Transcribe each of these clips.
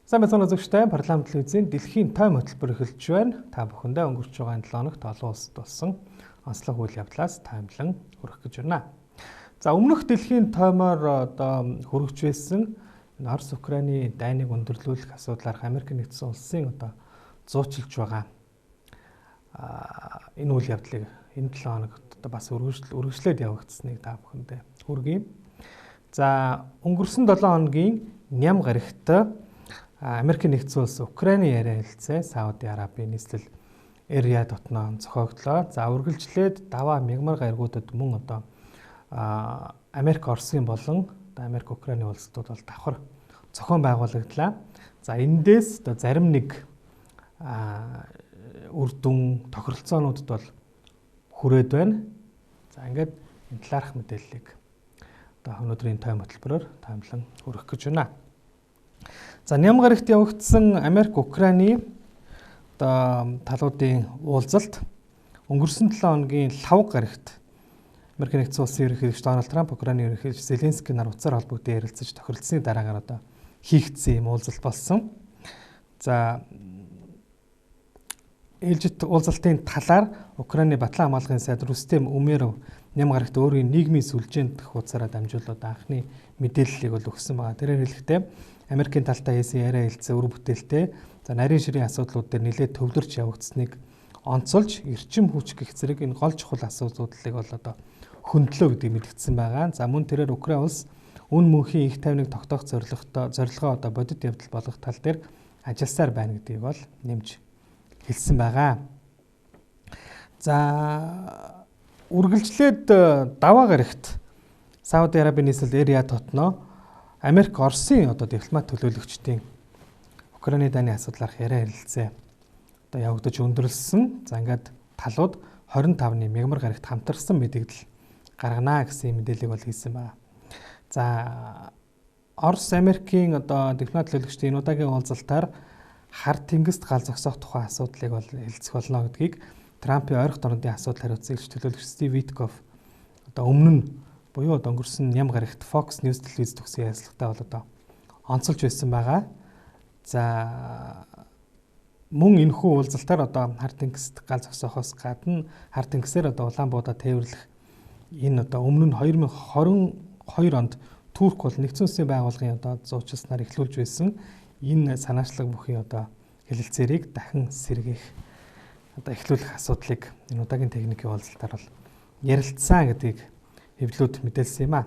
Сайн байцгаана үзэгчдээ, парламент телевизийн дэлхийн тойм хөтөлбөр эхэлж байна. Та бүхэндээ өнгөрч байгаа энэ 7 хоногт олон улсад болсон онцлог үйл явдлаас таймлан хүргэх гэж байна. За, өмнөх дэлхийн тоймоор одоо хүргэж байсан энэ Орос Украины дайныг өндөрлүүлэх асуудлаарх Америк нэгдсэн улсын одоо зуучилж байгаа энэ үйл явдлыг энэ 7 хоногт одоо бас үргэлжлээд явагдсныг та бүхэндээ хүргэе. За, өнгөрсөн 7 хоногийн ням гарагт Америк нэгдсэн улс Украины яриа хэлцээ Сауди Арабын нийслэл Эр-Рияд хотноо зохиогдлоо. За, үргэлжлээд даваа мягмар гаригуудад мөн одоо Америк Оросын болон одоо Америк Украины улсууд бол давхар зохион байгуулагдлаа. За, эндээс одоо зарим нэг үр дүн тохиролцоонуудад бол хүрээд байна. За, ингээд энэ талаарх мэдээллийг одоо өнөөдрийн тойм хөтөлбөрөөр тоймлон хүргэх гэж байна. За, ням гарагт явагдсан Америк Украины одоо талуудын уулзалт өнгөрсөн 7 хоногийн лав гарагт Америк нэгдсэн улсын ерөнхийлөгч Дональд Трамп, Украины ерөнхийлөгч Зеленский нар утсаар холбогдсон ярилцаж тохиролцсны дараагаар одоо хийгдсэн юм уулзалт болсон. За, ээлжит уулзалтын талаар Украины Батлан хамгаалгын сайд Рустем Умеров ням гарагт өөрийн нийгмийн сүлжээнд хуудасаараа дамжуулаад анхны мэдээллийг бол өгсөн байгаа. Тэрээр хэлэхдээ Америкийн талтай хийсэн яриа хэлцээ үр бүтээлтэй, за, нарийн ширийн асуудлууд дээр нэлээд төвлөрч явагдсныг онцолж, эрчим хүч гэх зэрэг энэ гол чухал асуудлыг бол одоо хөндлөө гэдгийг мэдгдсэн байгаа. За, мөн тэрээр Украин улс үн мөнхийн их тайвныг тогтоох зорилготой зорилгоо одоо бодит явдал болгох тал дээр ажилласаар байна гэдгийг бол нэмж хэлсэн байгаа. За, үргэлжлээд даваа гарагт Сауди Арабын нийслэл Эр-Рияд хотноо Америк Оросын одоо дипломат төлөөлөгчдийн Украины дайны асуудлаарх яриа ярилцээ одоо явагдаж өндөрлөсөн. За, ингээд талууд 25-ны мягмар гарагт хамтарсан мэдээлэл гаргана гэсэн мэдээллийг бол хийсэн байна. За, Орос Америкийн одоо дипломат төлөөлөгчдийн энэ удаагийн уулзалтаар хар тэнгист гал зогсоох тухай асуудлыг бол хэлцэх болно гэдгийг Трампын ойрох дорнодын асуудал хариуцсан элч төлөөлөгч Стив Виткоф одоо өмнө нь буюу одоо өнгөрсөн ням гарагт Fox News телевиз төгсөн ярилцлагатай бол одоо онцолж байсан байгаа. За, мөн энэхүү уулзалтаар одоо хар тэнгист гал зогсоохоос гадна хар тэнгисээр одоо Улаанбуудаа тээвэрлэх энэ одоо өмнө нь 2022 онд Турк бол нэгдсэн улсын байгууллагын одоо зуучилснаар эхлүүлж байсан энэ санаачлаг бүхий одоо хэлэлцээрийг дахин сэргээх, одоо эхлүүлэх асуудлыг энэ удаагийн техникийн уулзалтаар бол ярилцсан гэдгийг хэвлэлүүд мэдээлсэн юм а.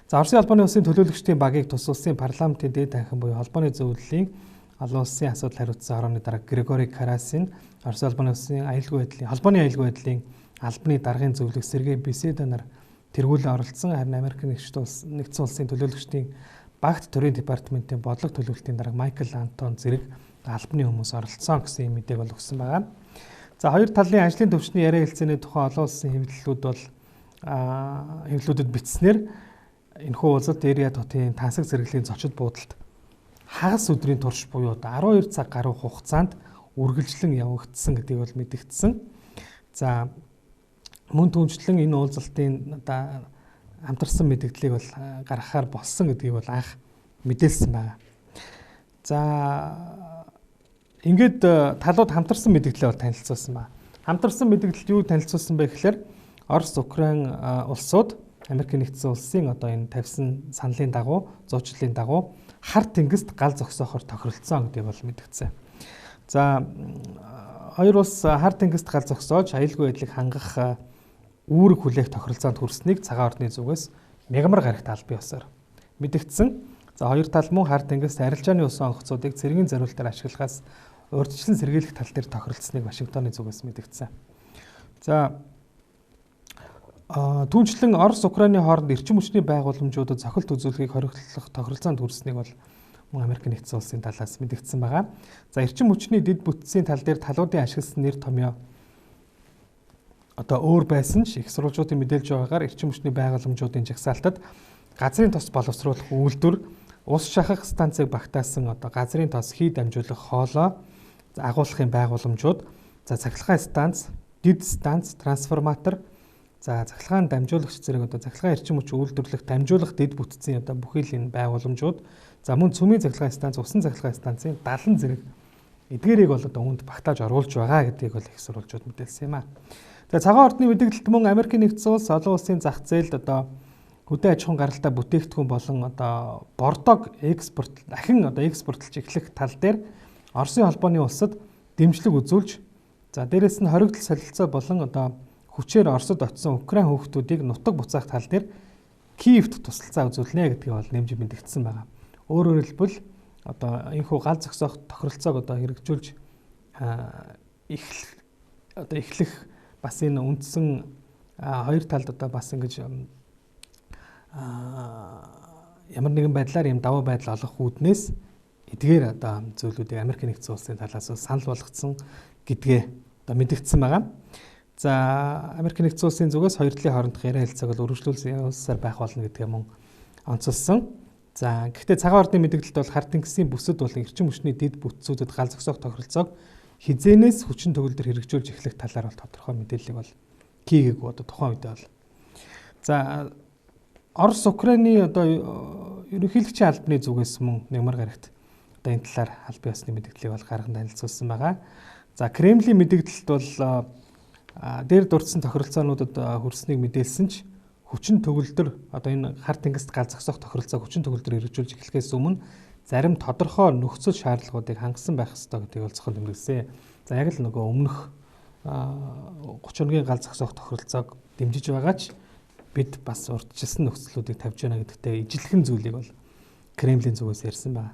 За, Оросын холбооны улсын төлөөлөгчдийн багийг тус улсын парламентын дээд танхим буюу холбооны зөвлөлийн олон улсын асуудал хариуцсан хорооны дарга Григори Карасин, Оросын холбооны улсын аюулгүй байдлын холбооны аюулгүй байдлын албаны даргын зөвлөх Сергей Беседа нар тэргүүлэн оролцсон. Харин Америк нэгдсэн улсын төлөөлөгчдийн багт төрийн департаментын бодлого төлөвлөлтийн дарга Майкл Антон зэрэг албаны хүмүүс оролцсон гэсэн юм мэдээг бол өгсөн байгаа. За, хоёр талын ажлын төвчний яриа хэлцээний тухай олон улсын хэвлэлүүд бол хэвлэлүүдэд бичснээр энэхүү уулзалт Эр-Рияд хотын тансаг зэрэглэлийн зочид буудалд хагас өдрийн турш буюу 12 цаг гаруй хугацаанд үргэлжлэн явагдсан гэдгийг бол мэдэгдсэн. За, мөн түншлэн энэ уулзалтын одоо хамтарсан мэдээллийг бол гаргахаар болсон гэдгийг бол анх мэдээлсэн байна. За, ингээд талууд хамтарсан мэдээлэлээ бол танилцуулсан байна. Хамтарсан мэдээлэлд юу танилцуулсан бэ гэхээр Орос, Украин улсууд Америк нэгдсэн улсын одоо энэ тавьсан саналын дагуу, зуучлалын дагуу хар тэнгист гал зогсоохоор тохиролцсон гэдгийг бол мэдгдсэн. За, хоёр улс хар тэнгист гал зогсоож аюулгүй байдлыг хангах үүрэг хүлээх тохиролцоонд хүрснийг цагаан ордны зүгээс мягмар гарагт албан ёсоор мэдгдсэн. За, хоёр тал мөн хар тэнгист арилжааны усан онгоцуудыг цэргийн зориултаар ашиглахаас урьдчилан сэргийлэх тал дээр тохиролцсныг Вашингтоны зүгээс мэдгдсэн. За, түүнчлэн Орос Украины хооронд эрчим хүчний байгууламжуудад зохилт үзүүлэхийг хориглох тохиролцоонд хүрснийг бол мөн Америк нэгдсэн улсын талаас мэдгдсэн байгаа. За, эрчим хүчний дэд бүтцийн тал дээр талуудын ашигласан нэр томьёо одоо өөр байсан ч их сурвалжуудын мэдээлж байгаагаар эрчим хүчний байгууламжуудын жагсаалтад газрын тос боловсруулах үйлдвэр, ус шахах станцыг багтаасан одоо газрын тос хий дамжуулах хоолой агуулгын байгууламжууд, за, цахилгаан станц, дэд станц, трансформатор, За цахилгаан дамжуулагч зэрэг одоо цахилгаан эрчим хүч үйлдвэрлэх, дамжуулах дэд бүтцийн одоо бүхий л энэ байгууламжууд, за мөн цөмийн цахилгаан станц, усан цахилгаан станцын 70 зэрэг эдгээрийг бол одоо үүнд багтааж оруулж байгаа гэдгийг бол их сурвалжууд мэдээлсэн юм а. За цагаан ордны мэдээлэлд мөн Америкийн нэгдсэн улс олон улсын зах зээлд одоо хөдөө аж ахуйн гаралтай бүтээгдэхүүн болон одоо бордог экспорт дахин одоо экспортлж эхлэх тал дээр Оросын холбооны улсад дэмжлэг үзүүлж, за дээрэс нь хоригдол солилцоо болон одоо хүчээр Оросд очисон Украин хүүхдүүдийг нутаг буцаах тал дээр Киевт тусалцаа үзүүлнэ гэдгийг бол нэмж мэдгдсэн байгаа. Өөрөөр хэлбэл одоо энэхүү гал зогсоох тохиролцоог одоо хэрэгжүүлж эхлэх бас энэ үндсэн хоёр талд одоо бас ингэж ямар нэгэн байдлаар ийм давуу байдал олох үүднээс эдгээр одоо зүйлүүдийг Америк нэгдсэн улсын талаас санал болгоцсон гэдгээ одоо мэдгдсэн байгаа. За Америк нэгдсэн улсын зүгээс хоёр талын хоорондох яриа хэлцээг бол үргэлжлүүлсээр байх болно гэдгээ мөн онцолсон. За гэхдээ цагаан ордны мэдээлэлд бол хар тэнгисийн бүсэд болон эрчим хүчний дэд бүтцүүдэд гал зогсоох тохиролцоог хизээнээс хүчин төгөлдөр хэрэгжүүлж эхлэх талаар бол тодорхой мэдээллийг бол хийгээгүй одоо тухайн үедээ бол. За Орос Украины одоо ерөнхийлөгчийн албаны зүгээс мөн нэмэр гарагт одоо энэ талаар албан ёсны мэдээллийг бол гарган танилцуулсан байгаа. За Кремлийн мэдээлэлд бол дээр дурдсан тохиролцоонуудад хүрснийг мэдээлсэн ч хүчин төгөлдөр одоо энэ хар тэнгист гал зогсоох тохиролцоог хүчин төгөлдөр хэрэгжүүлж эхлэхээс өмнө зарим тодорхой нөхцөл шаардлагуудыг хангасан байх ёстой гэдгийг бол зохион тэмдэглэсэн. За яг л нөгөө өмнөх 30 хоногийн гал зогсоох тохиролцоог дэмжиж байгаа ч бид бас урдчилсан нөхцлүүдийг тавьж байна гэдэгтээ ижилхэн зүйлийг бол Кремлийн зүгээс ярьсан байна.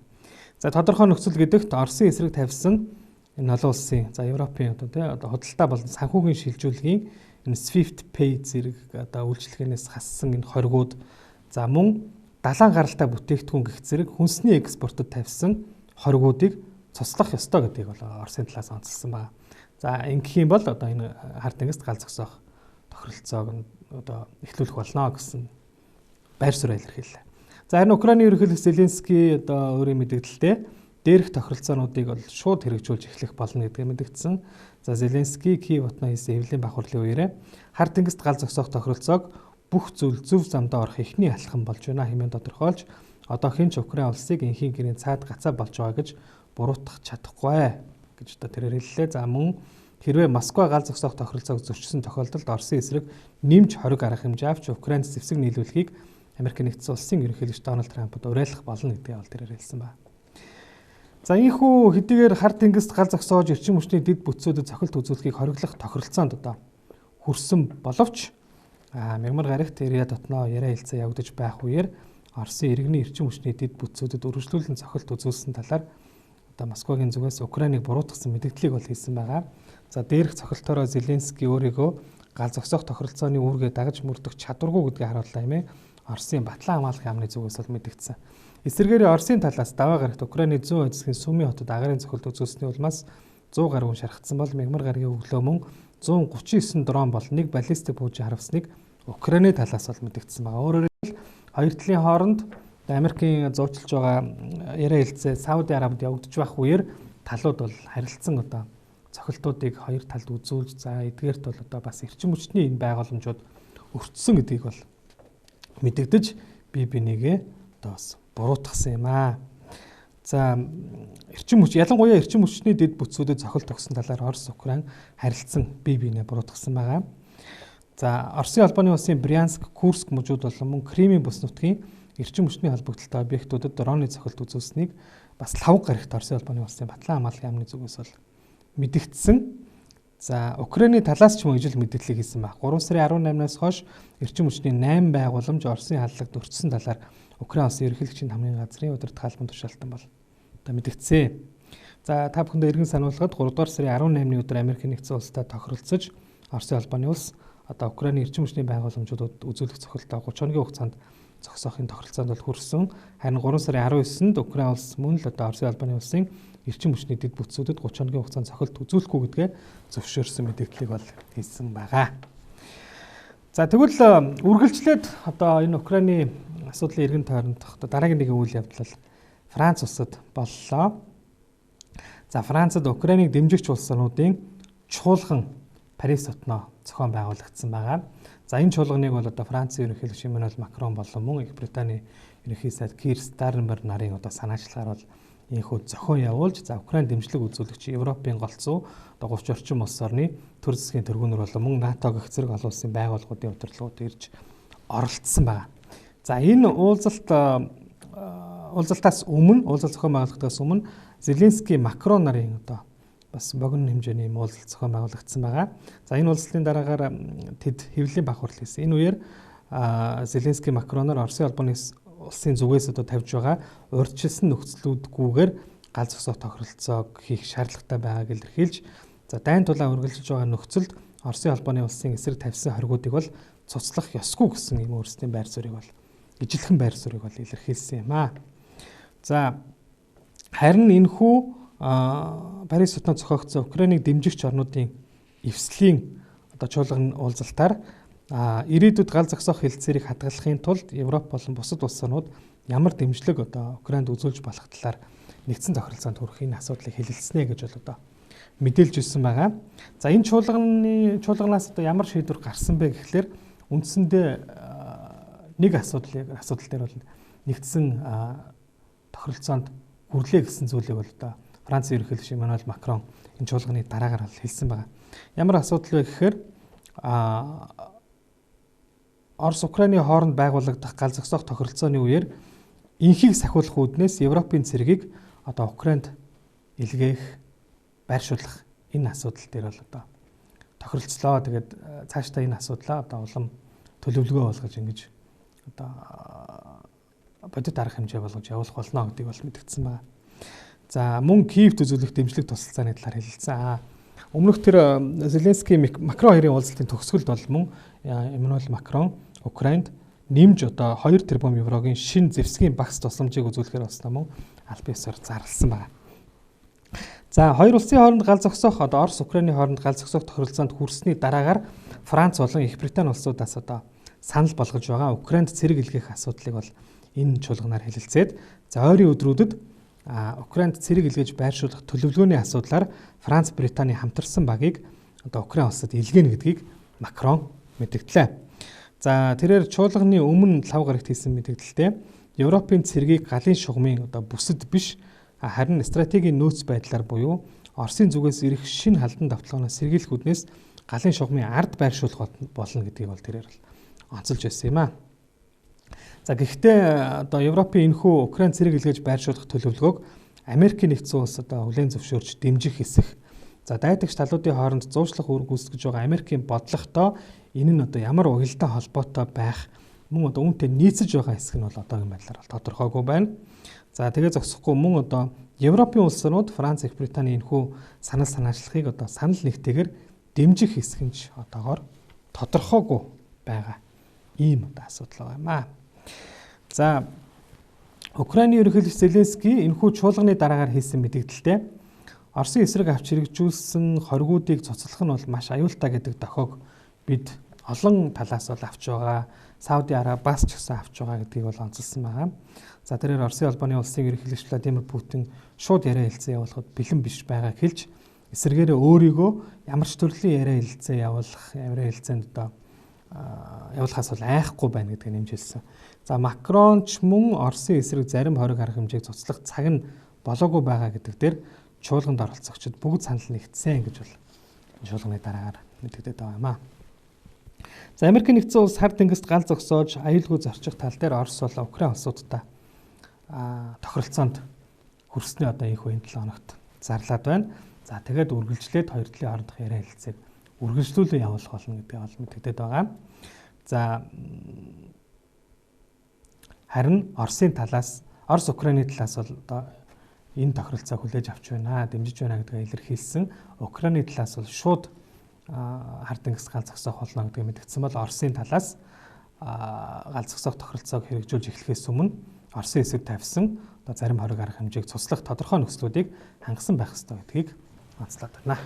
За тодорхой нөхцөл гэдэгт Оросын эсрэг тавьсан энэ олон улсын за Европын одоо тий одоо худалдаа болон санхүүгийн шилжүүлгийн энэ SWIFT Pay зэрэг одоо үйлчлэгээнээс хассан энэ хоригууд, за мөн далайн гаралтай бүтээгдэхүүн гэх зэрэг хүнсний экспортод тавьсан хоригуудыг цуслах ёстой гэдгийг бол Оросын талаас онцлсон байна. За ингэх юм бол одоо энэ хар тэнгист гал зогсоох тохиролцоог нь одоо эхлүүлэх болно гэсэн байр суурь илэрхийллээ. За харин Украины ерөнхийлөгч Зеленский одоо өөрийн мэдээлэлдээ дээрх тохиролцоонуудыг бол шууд хэрэгжүүлж эхлэх болно гэдгээ мэдгдсэн. За Зеленский Киев хотноо хийсэн хэвлэлийн бахархлын үеэрээ хар тэнгист гал зогсоох тохиролцоог бүх зүйл зөв замдаа орох эхний алхам болж байна хэмээн тодорхойлж одоо хэн ч Украин улсыг энхийн гэрийн цаад гацаа болж байгаа гэж буруутгах чадахгүй гэж одоо тэрээр хэллээ. За мөн хэрвээ Москва гал зогсоох тохиролцоог зөрчсөн тохиолдолд Оросын эсрэг нэмж хориг арга хэмжээ авч Украинд зэвсэг нийлүүлэхийг Америк нэгдсэн улсын ерөнхийлөгч Дональд Трампд уриалах болно гэдгийг бол тэрээр хэлсэн байна. За ийхүү хэдийгээр хар тэнгист гал зогсоож эрчим хүчний дэд бүтцүүдэд цохилт үзүүлэхийг хориглох тохиролцоонд одоо хүрсэн боловч мягмар гарагт Ирья дотноо яриа хэлцээ явагдаж байх үеэр Оросын иргэний эрчим хүчний дэд бүтцүүдэд үргэлжлүүлэн цохилт үзүүлсэн талаар одоо Москвагийн зүгээс Украиныг буруутгасан мэдээллийг бол хийсэн байгаа. За дээрх цохилтоороо Зеленский өөрийгөө гал зогсоох тохиролцооны үүргээ дагаж мөрдөх чадваргүй гэдгийг харууллаа хэмээн Оросын Батлан хамгаалах яамны зүгээс бол мэдэгдсэн. Эсвэргээрээ Оросын талаас даваа гарагт Украины зүүн хойд хэсгийн Сүмийн хотод агарын цохилт үзүүлсэний улмаас 100 гаруй хүн шархагдсан бол мягмар гарагийн өглөө мөн 139 дрон бол нэг баллистик пүүжийн харавсныг Украины талаас бол мэдэгдсэн байгаа. Өөрөөр хэлбэл хоёр талын хооронд Америкийн зуучилж байгаа яриа хэлцээ Сауди Арабид явагдаж байх үеэр талууд бол харилцсан одоо цохилтуудыг хоёр талд үзүүлж за эдгээрт бол одоо бас эрчим хүчний энэ байгууламжууд өртсөн гэдгийг бол мэдэгдэж бие бинийгээ одоо бас буруутгасан юм аа. За эрчим хүч ялангуяа эрчим хүчний дэд бүтцүүдэд цохилт өгсөн талаар Орос Украин харилцсан бие биенээ буруутгасан байгаа. За Оросын холбооны улсын Брянск, Курск мужууд болон мөн Кримийн бүс нутгийн эрчим хүчний холбогдлолтой объектуудад дроны цохилт үзүүлсэнийг бас лавг гарагт Оросын холбооны улсын Батлан хамгаалах яамны зүгээс бол мэдэгдсэн. За Украины талаас ч мөн ижил мэдээллийг хийсэн баг. 3 сарын 18-наас хойш эрчим хүчний 8 байгууламж Оросын халдлагад өртсөн талаар Украин улсын ерөнхийлөгчийн хамгийн газрын удирдах албан тушаалтан бол одоо мэдэгдсэн. За та бүхэндээ эргэн сануулгад 3 дугаар сарын 18-ны өдөр Америк нэгдсэн улстай тохиролцож Оросын холбооны улс одоо Украины эрчим хүчний байгууламжуудад үзүүлэх цохилтоо 30 хоногийн хугацаанд зогсоохын тохиролцоонд бол хүрсэн. Харин 3 сарын 19-нд Украин улс мөн л одоо Оросын холбооны улсын эрчим хүчний дэд бүтцүүдэд 30 хоногийн хугацаанд цохилт үзүүлэхгүй гэдгээ зөвшөөрсөн мэдээллийг бол хийсэн байгаа. За тэгвэл үргэлжлээд одоо энэ Украины асуудлын эргэн тойрондох одоо дараагийн нэгэн үйл явдал бол Франц улсад боллоо. За Францад Украиныг дэмжигч улсуудын чуулган Парис хотноо зохион байгуулагдсан байгаа. За энэ чуулганыг бол одоо Францын ерөнхийлөгч Эммануэль Макрон болон мөн Их Британий ерөнхий сайд Кир Стармер нарын одоо санаачлагаар бол ийхүү зохион явуулж, за Украин дэмжлэг үзүүлэгч Европын голцоо одоо 30 орчим улс орны төр засгийн тэргүүнэр болон мөн НАТО гэх зэрэг олон улсын байгууллагуудын удирдлагууд ирж оролцсон байна. За энэ уулзалтаас өмнө, уулзалт зохион байгуулагдахаас өмнө Зеленский Макрон нарын одоо бас богино хэмжээний юм уулзалт зохион байгуулагдсан байгаа. За энэ уулзалтын дараагаар тэд хэвлэлийн баг хурал хийсэн. Энэ үеэр Зеленский Макроноор Оросын холбооны улсын зүгээс одоо тавьж байгаа урьдчилсан нөхцлүүдгүйгээр гал зогсоох тохиролцоог хийх шаардлагатай байгааг илэрхийлж, за дайн тулаан үргэлжилж байгаа нөхцөлд Оросын холбооны улсын эсрэг тавьсан хоригуудыг бол цуцлах ёсгүй гэсэн ийм өөрсдийн байр суурийг бол ижилхэн байр суурийг бол илэрхийлсэн юм аа. За харин энэхүү Парис хотод зохиогдсон Украиныг дэмжигч орнуудын эвслийн одоо чуулган уулзалтаар ирээдүйд гал зогсоох хэлцээрийг хадгалахын тулд Европ болон бусад улс орнууд ямар дэмжлэг одоо Украинд үзүүлж болох талаар нэгдсэн тохиролцоонд хүрэх энэ асуудлыг хэлэлцнэ гэж бол одоо мэдээлж ирсэн байгаа. За энэ чуулганаас одоо ямар шийдвэр гарсан бэ гэхлээр үндсэндээ нэг асуудал дээр бол нэгдсэн тохиролцоонд хүрлээ гэсэн зүйлийг бол одоо Францын ерөнхийлөгч Эммануэль Макрон энэ чуулганы дараагаар бол хэлсэн байгаа. Ямар асуудал вэ гэхээр Орос Украины хооронд байгуулагдах гал зогсоох тохиролцооны үеэр инхийг сахиулах үүднээс Европын цэргийг одоо Украинд илгээх, байршуулах энэ асуудал дээр бол одоо тохиролцлоо. Тэгээд цаашдаа энэ асуудлаа одоо улам төлөвлөгөө болгож ингэж одоо бодит арга хэмжээ болгож явуулах болно гэдгийг бол мэдгдсэн байна. За мөн Киевт үзүүлэх дэмжлэг тусалцааны талаар хэлэлцсэн. Өмнөх тэр Зеленский Макрон хоёрын уулзалтын төгсгөлд бол мөн Эммануэль Макрон Украинд нэмж одоо 2 тэрбум еврогийн шинэ зэвсгийн багц тусламжийг үзүүлэхээр болсноо мөн албан ёсоор зарласан байна. За хоёр улсын хооронд гал зогсоох одоо Орос Украины хооронд гал зогсоох тохиролцоонд хүрсний дараагаар Франц болон Их Британи улсуудаас одоо санал болгож байгаа Украинд цэрэг илгээх асуудлыг бол энэ чуулганаар хэлэлцээд, за ойрын өдрүүдэд Украинд цэрэг илгээж байршуулах төлөвлөгөөний асуудлаар Франц Британи хамтарсан багийг одоо Украин улсад илгээнэ гэдгийг Макрон мэдгдлээ. За тэрээр чуулганы өмнө лав гарагт хийсэн мэдгдэлтэй Европын цэргийг галын шугамын одоо бүсэд биш харин стратегийн нөөц байдлаар буюу Оросын зүгээс ирэх шинэ халдан давталгаанаас сэргийлэх үүднээс галын шугамын ард байршуулах болно гэдгийг бол тэрээр онцолж байсан юм аа. За гэхдээ одоо Европын энэхүү Украин цэрэг илгээж байршуулах төлөвлөгөөг Америкийн нэгдсэн улс одоо хүлээн зөвшөөрч дэмжих хэсэх. За дайдагч талуудын хооронд зуушлах үүрэг гүйцэтгэж байгаа Америкийн бодлоготой энэ нь одоо ямар уялдаа холбоотой байх мөн одоо үүнтэй нийцэж байгаа хэсэг нь бол одоогийн байдлаар бол тодорхойгүй байна. За тэгээ зогсохгүй мөн одоо Европын улс орнууд Франц, Их Британий энэхүү санал санаачлахыг одоо санал нэгтэйгээр дэмжих хэсэг нь ч одоогоор тодорхойгүй байгаа ийм одоо асуудал байгаа юм аа. За Украины ерөнхийлөгч Зеленский энэхүү чуулганы дараагаар хийсэн мэдгдэлтэй Оросын эсрэг авч хэрэгжүүлсэн хоригуудыг цуцлах нь бол маш аюултай гэдэг дохиог бид олон талаас бол авч байгаа. Сауди Арабиас ч гэсэн авч байгаа гэдгийг бол онцолсон байгаа. За тэрээр Оросын холбооны улсын ерөнхийлөгч Владимир Путин шууд яриа хэлцээ явуулахад бэлэн биш байгааг хэлж, эсрэгээрээ өөрийгөө ямар ч төрлийн яриа хэлцээ явуулах, яриа хэлцээнд одоо явуулахаас бол айхгүй байна гэдгийг нэмж хэлсэн. За Макрон ч мөн Оросын эсрэг зарим хориг арга хэмжээг цуцлах цаг нь болоогүй байгаа гэдэг дээр чуулганд оролцогчид бүгд санал нэгдсэн гэж бол чуулганы дараагаар мэдэгдээд байгаа юм аа. За Америкийн нэгдсэн улс хар тэнгист гал зогсоож аюулгүй зорчих тал дээр Орос болон Украин улсуудтай тохиролцоонд хүрсний одоо ийхүү энэ 7 хоногт зарлаад байна. За тэгээд үргэлжлээд хоёр талын хоорондох яриа хэлцээг үргэлжлүүлэн явуулах болно гэдгийг бол мэдэгдээд байгаа. За харин Оросын талаас, Орос Украины талаас бол одоо энэ тохиролцоо хүлээж авч байна, дэмжиж байна гэдгээ илэрхийлсэн. Украины талаас бол шууд хар тэнгис гал зогсоох болно гэдгийг мэдгдсэн бол Оросын талаас гал зогсоох тохиролцоог хэрэгжүүлж эхлэхээс өмнө Оросын эсрэг тавьсан одоо зарим хориг арга хэмжээг цуслах тодорхой нөхцлүүдийг хангасан байх ёстой гэдгийг онцлоод байна.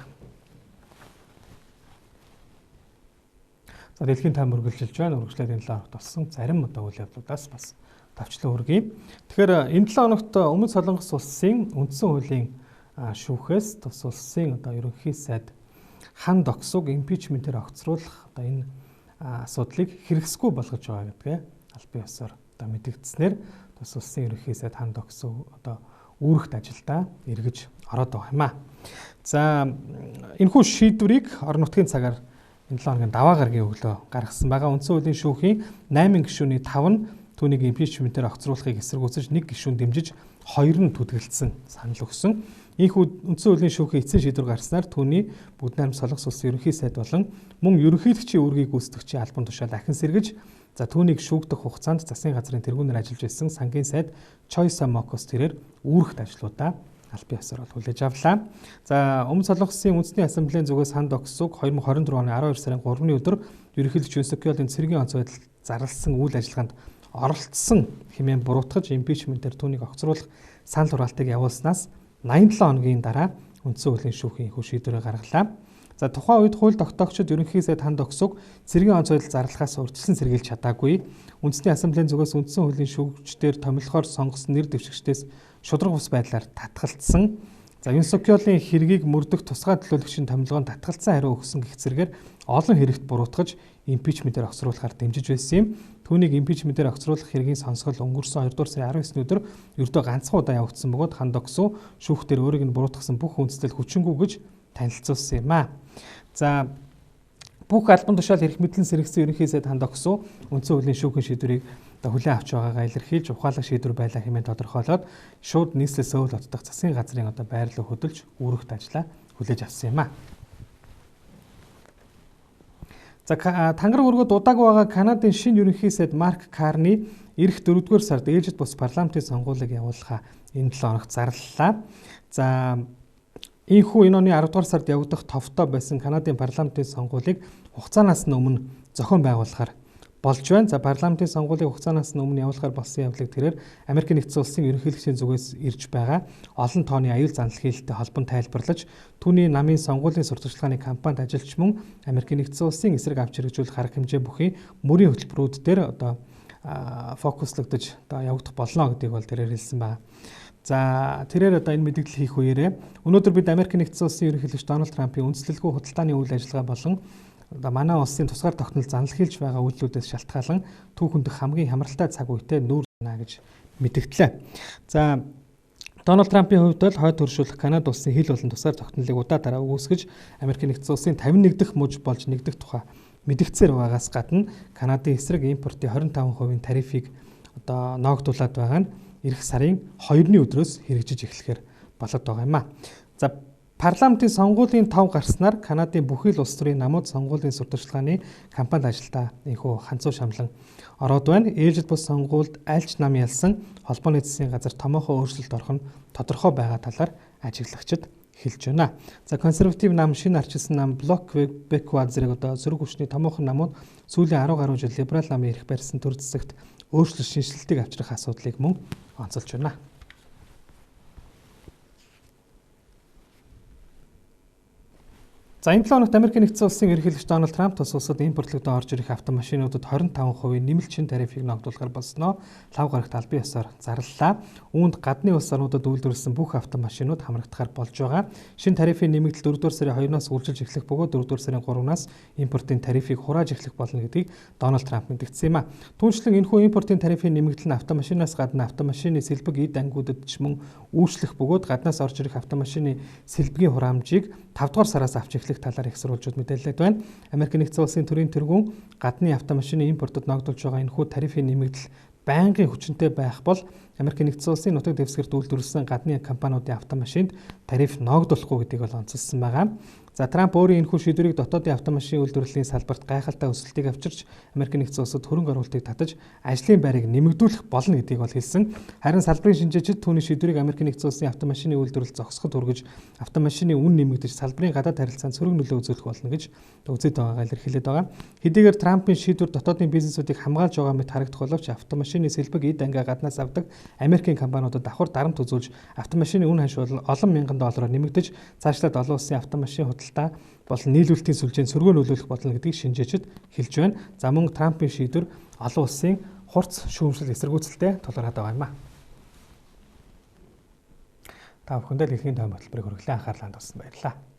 За дэлхийн тайм үргэлжилж байна. Үргэлжлээд энэ 7 хоногт болсон зарим одоо үйл явдлуудаас бас товчлон хүргэе. Тэгэхээр энэ 7 хоногт Өмнөд Солонгос улсын үндсэн хуулийн шүүхээс тус улсын одоо ерөнхий сайд Хан Доксуг импичментээр огцруулах одоо энэ асуудлыг хэрэгсгүй болгож байгаа гэдгээ албан ёсоор одоо мэдэгдснээр тус улсын ерөнхий сайд Хан Доксу одоо үүрэгт ажилдаа эргэж ороод байгаа юм а. За энэхүү шийдвэрийг орон нутгийн цагаар энэ 7 хоногийн даваа гарагийн өглөө гаргасан байгаа. Үндсэн хуулийн шүүхийн 8 гишүүний 5 нь түүнийг импичментээр огцруулахыг эсэргүүцэж, 1 гишүүн дэмжиж, 2 нь түтгэлдсэн санал өгсөн. Ийхүү үндсэн хуулийн шүүхийн эцсийн шийдвэр гарснаар түүний Бүгд найрамд Солонгос улсын ерөнхий сайд болон мөн ерөнхийлөгчийн үүргийг гүйцэтгэгчийн албан тушаал ахин сэргэж, за түүнийг шүүгдэх хугацаанд засгийн газрын тэргүүнээр ажиллаж байсан сангийн сайд Чой Самокос тэрээр үүрэгт ажлуудаа албан ёсоор бол хүлээж авлаа. За Өмнөд Солонгосын үндэсний ассамблеийн зүгээс Хан Доксуг 2024 оны 12 сарын 3-ны өдөр ерөнхийлөгч Юн Сок Ёлын цэргийн онцгой байдал зарласан үйл ажиллагаанд оролцсон хэмээн буруутгаж импичментээр түүнийг огцруулах санал хураалтыг явуулснаас 87 хоногийн дараа үндсэн хуулийн шүүхийн хүү шийдвэрээ гаргалаа. За тухайн үед хууль тогтоогчид ерөнхий сайд Хан Доксуг цэргийн онцгой байдал зарлахаас урьдчилан сэргийлж чадаагүй. Үндэсний ассамблеийн зүгээс үндсэн хуулийн шүүгчдээр томилохоор сонгосон нэр дэвшигчдээс шударга бус байдлаар татгалцсан. За Юн Сок Ёлын хэргийг мөрдөх тусгай төлөөлөгчийн томилгоонд татгалцсан хариу өгсөн гэх зэрэгээр олон хэрэгт буруутгаж импичментээр огцруулахаар дэмжиж байсан юм. Түүнийг импичментээр огцруулах хэргийн сонсгол өнгөрсөн 2 дугаар сарын 19-ний өдөр ердөө ганцхан удаа явагдсан бөгөөд Хан Доксу шүүхтэр өөрийг нь буруутгасан бүх хүндэтгэл хүчингүй гэж танилцуулсан юм а. За бүх албан тушаал эрх мэдлэн сэргэсэн ерөнхий сайд Хан Доксу үндсэн хуулийн шүүхийн шийдвэрийг одоо хүлээн авч байгаагаа илэрхийлж ухаалаг шийдвэр байлаа хэмээн тодорхойлоод шууд нийслэл Сөүл хот дахь засгийн газрын одоо байр руу хөдөлж үүрэгт ажлаа хүлээж авсан юм а. За тангар өргөд удаагүй байгаа Канадын шинэ ерөнхий сайд Марк Карни ирэх 4-р сард ээлжит бус парламентын сонгуулийг явуулахаа энэ 7 хоногт зарлалаа. За ийхүү энэ оны 10-р сард явагдах товтой байсан Канадын парламентын сонгуулийг хугацаанаас нь өмнө зохион байгуулахаар болж байна. За парламентын сонгуулийн хугацаанаас нь өмнө явуулахаар болсон явдлыг тэрээр Америк нэгдсэн улсын ерөнхийлөгчийн зүгээс ирж байгаа олон тооны аюул занал хийлтэй холбон тайлбарлаж, түүний намын сонгуулийн сурталчилгааны кампанид ажиллаж мөн Америк нэгдсэн улсын эсрэг авч хэрэгжүүлэх арга хэмжээ бүхий мөрийн хөтөлбөрүүд дээр одоо фокуслогдож одоо явагдах болно гэдгийг бол тэрээр хэлсэн байна. За тэрээр одоо энэ мэдээлэл хийх үеэрээ өнөөдөр бид Америк нэгдсэн улсын ерөнхийлөгч Дональд Трампын үндэслэлгүй худалдааны үйл ажиллагаа болон одоо манай улсын тусгаар тогтнол занал хийлж байгаа үйлдэлүүдээс шалтгаалan түүхэндх хамгийн хямралтай цаг үетэй нүүр байна гэж мэдгдлээ. За Дональд Трампын хувьд бол хойд хөршүүлэх Канада улсын хил болон тусгаар тогтнолыг удаа дараа үүсгэж Америк нэгдсэн улсын 51 дахь мужи болж нэгдэх тухай мэдгдсээр байгаагаас гадна Канадын эсрэг импортын 25% тарифыг одоо ноогдуулаад байгаа нь ирэх сарын 2-ны өдрөөс хэрэгжиж эхлэхээр болоод байгаа юм а. За парламентын сонгуулийн тов гарснаар Канадын бүхий л улс төрийн намууд сонгуулийн сурталчилгааны кампанид ажилдаа энэхүү ханцуу шамлан ороод байна. Ээлжид бус сонгуульд альч нам ялсан холбооны засгийн газар томоохон өөрчлөлт орох нь тодорхой байгаа талаар ажиглагчид хэлж байна. За консерватив нам, шинэ арчилсан нам, Блок Беква зэрэг одоо сөрөг хүчний томоохон намууд сүүлийн 10 гаруй жил либерал намын эрх барьсан төр засагт өөрчлөлт шинэчлэлтийг авчрах асуудлыг мөн онцолж байна. За энэ 7 хоногт Америк нэгдсэн улсын ерөнхийлөгч Дональд Трамп тус улсад импортлогдсон орж ирэх автомашинуудад 25% нэмэлт шин тарифыг ногдуулахар болсноо лав гарагт албан ёсоор зарлалаа. Үүнд гадны улс орнуудад үйлдвэрлэсэн бүх автомашинууд хамрагдахаар болж байгаа. Шин тарифын нэмэгдэл 4-р сарын 2-наас үйлчилж эхлэх бөгөөд 4-р сарын 3-наас импортын тарифыг хурааж эхлэх болно гэдгийг Дональд Трамп мэдгдсэн юм а. Түүнчлэн энэхүү импортын тарифын нэмэгдэл нь автомашинаас гадна автомашины сэлбэг эд ангиудад ч мөн үйлчлэх бөгөөд гаднаас орж ирэх автомашины сэлбэгийн хураамжийг 5-р сараас авч эхлэх талаар их сурвалжууд мэдээлээд байна. Америк нэгдсэн улсын төрийн тэргүүн гадны автомашины импортод ногдуулж байгаа энэхүү тарифын нэмэгдэл байнгын хүчинтэй байх бол Америк нэгдсэн улсын нутаг дэвсгэрт үйлдвэрлэсэн гадны компаниудын автомашинд тариф ноогдуулахгүй гэдгийг бол онцолсон байгаа. За Трамп өөрийн энэхүү шийдвэрийг дотоодын автомашин үйлдвэрлэлийн салбарт гайхалтай өсөлтийг авчирч Америк нэгдсэн улсад хөрөнгө оруулалтыг татаж ажлын байрыг нэмэгдүүлэх болно гэдгийг бол хэлсэн. Харин салбарын шинжээчид түүний шийдвэрийг Америк нэгдсэн улсын автомашины үйлдвэрлэл зогсоход хүргэж автомашины үн нэмэгдэж салбарын гадаад харилцаанд сөрөг нөлөө үзүүлэх болно гэж үзээд байгаагаа илэрхийлээд байгаа. Хэдийгээр Трампын шийдвэр дотоодын бизнесүүдийг хамгаалж байгаа мэт харагдах боловч автомашины сэлбэг эд ангаа гаднаас авдаг Америкийн компаниудад давхар дарамт үзүүлж автомашины үн ханш бол олон мянган доллараар нэмэгдэж цаашлаад олон улсын автомашин худалдаа болон нийлүүлэлтийн сүлжээнд сөргөө нөлөөлөх болно гэдгийг шинжээчид хэлж байна. За мөн Трампын шийдвэр олон улсын хурц шүүмжлэл эсэргүүцэлтэй тулгараад байгаа юм а. Та бүхэндээ дэлхийн тойм хөтөлбөрийг хүргэлээ анхаарлаа хандуулсан баярлалаа.